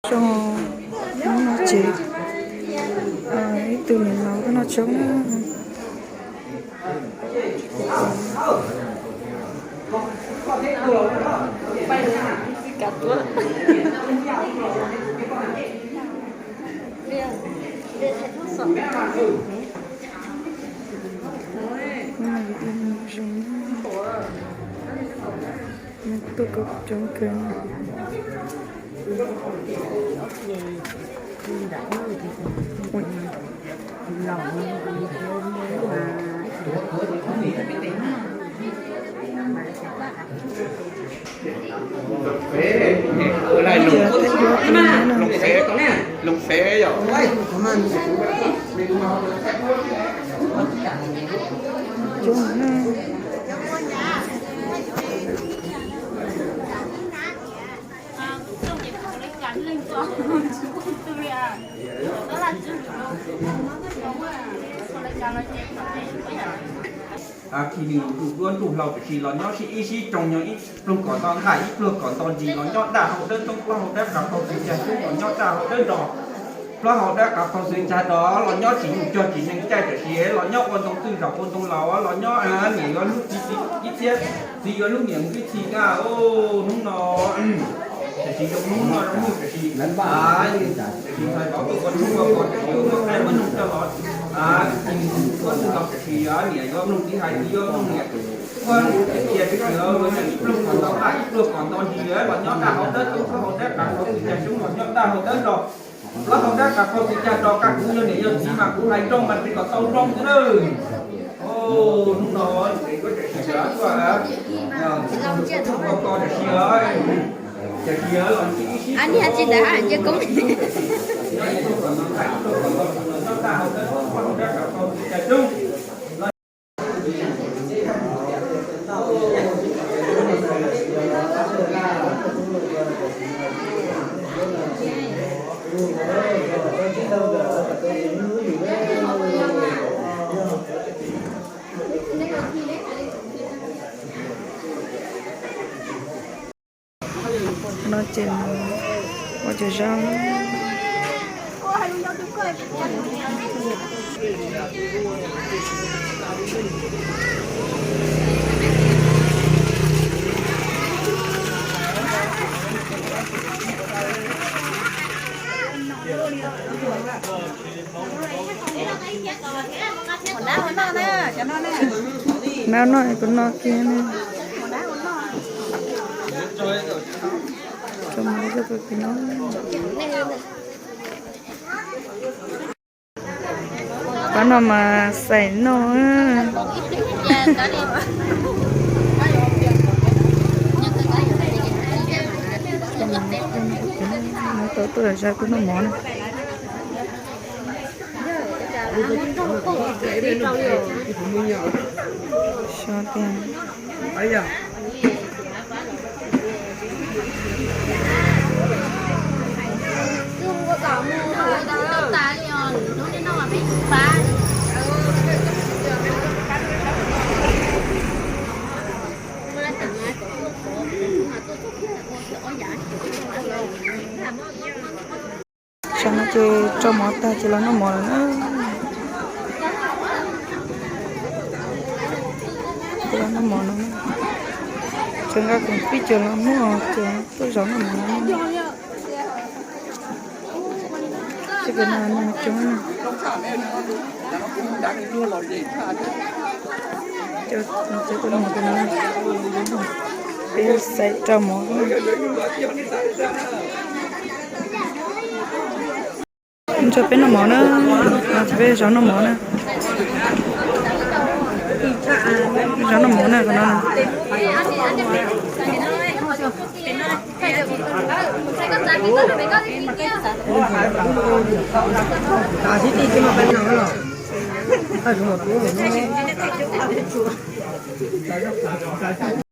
Tso, noj tsev, ib tug niam laus noj tshoob na. Tuaj kom coob kawg. Khi nws tus duab ntuj hlau tiam sis los nyob sib ib sib tsoog, nyob ib pluag kom nto nqaij ib pluag kom nto ntsis, los nyob daj hau dawb ntoob, plaub hau dawb qav qaug xwm cag xyoob, los nyob daj hau dawb rog, plaub hau dawb qav qaug xwm cag rog, los nyob tsis mus cog tsis neeg caij tiam sis los nyob ua ntoo twj zaum ua ntoo laus, los nyob niam yuav hlub txiv, ib txhiab txiv yuav hlub niam mus ib txhis na. Hnub no tiam sis zoo hnub no zoo hnub tiam sis, tiam sis ntxhais vauv tuaj ua tshoob ua kos tiam sis yuav muab qaib muab noog coj los, ua twj laus tiam sis niam yuav mloog txiv hais, txiv yuav mloog niam. Ua cia tiam sis ib pluag kom nto nqaij ib pluag kom nto ntsis, los nyob daj hau dawb ntoob, plaub hau dawb qav qaug xwm cag xyoob, los nyob daj hau dawb rog, plaub hau dawb qav qaug xwm cag rog, koj kuv yog niam yog txiv mas kuv hais zoo mas tsis kom tau zoo xwb na. Hnub no kuv tiam sis tiam sis los tsis ib sib No ces ua cov zaj. Nab noj kuv noj kiag ne. Tso mov rau kuv noj. Pab no mas xais noj. Tau tuaj zaj kuv noj mov na. Xyov tias Tsam no ces tso mov tag ces los noj mov lawm na. Ces los noj mov no, ces nqa koom pib ces los muaj ces tuaj zaum noj mov no. Tsis pom no no coob na. Cov tuaj noj mov no, peb xaiv rau mov. Nrog peb noj mov na, peb zaum noj mov na. Zaum noj mov na, qhov no.